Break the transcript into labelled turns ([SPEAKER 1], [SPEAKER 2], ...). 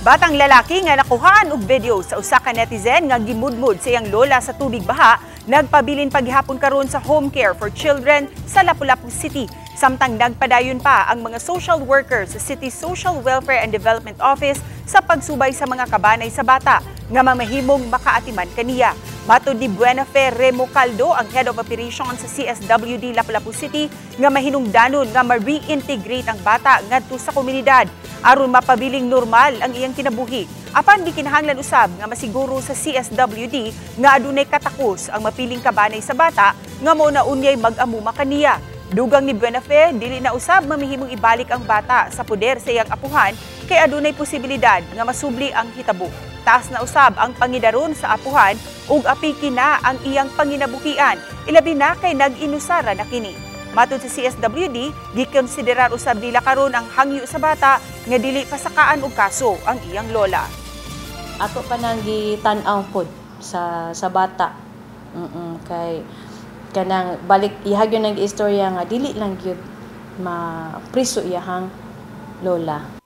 [SPEAKER 1] Batang lalaki nga nakuhaan og video sa usa ka netizen nga gimudmud sa iyang lola sa tubig baha, nagpabilin paghihapon karon sa Home Care for Children sa Lapu-Lapu City. Samtang nagpadayon pa ang mga social workers sa City Social Welfare and Development Office sa pagsubay sa mga kabanay sa bata nga mamahimong makaatiman kaniya. Matod ni Buenafe Remo Caldo, ang Head of Operations sa CSWD Lapu-Lapu City, nga mahinungdanon nga ma-reintegrate ang bata ngadto sa komunidad aron mapabiling normal ang iyang kinabuhi. Apan gikinahanglan usab nga masiguro sa CSWD nga adunay katakos ang mapiling kabanay sa bata nga mao na unyay mag-amuma kaniya. Dugang ni Buenafe, dili na usab mamihimong ibalik ang bata sa poder sa iyang apuhan kay adunay posibilidad nga masubli ang hitabo. Taas na usab ang pangidaron sa apuhan ug apiki na ang iyang panginabuhian, ilabi na kay nag-inusara na kini. Matod sa CSWD, gikonsiderar usab nila karon ang hangyo sa bata nga dili pasakaan og kaso ang iyang lola.
[SPEAKER 2] Ato pa nang gitan-aw pod sa bata. Kay kanang balik ihag yun ang istorya nga dili lang gyud mapriso iyahang lola.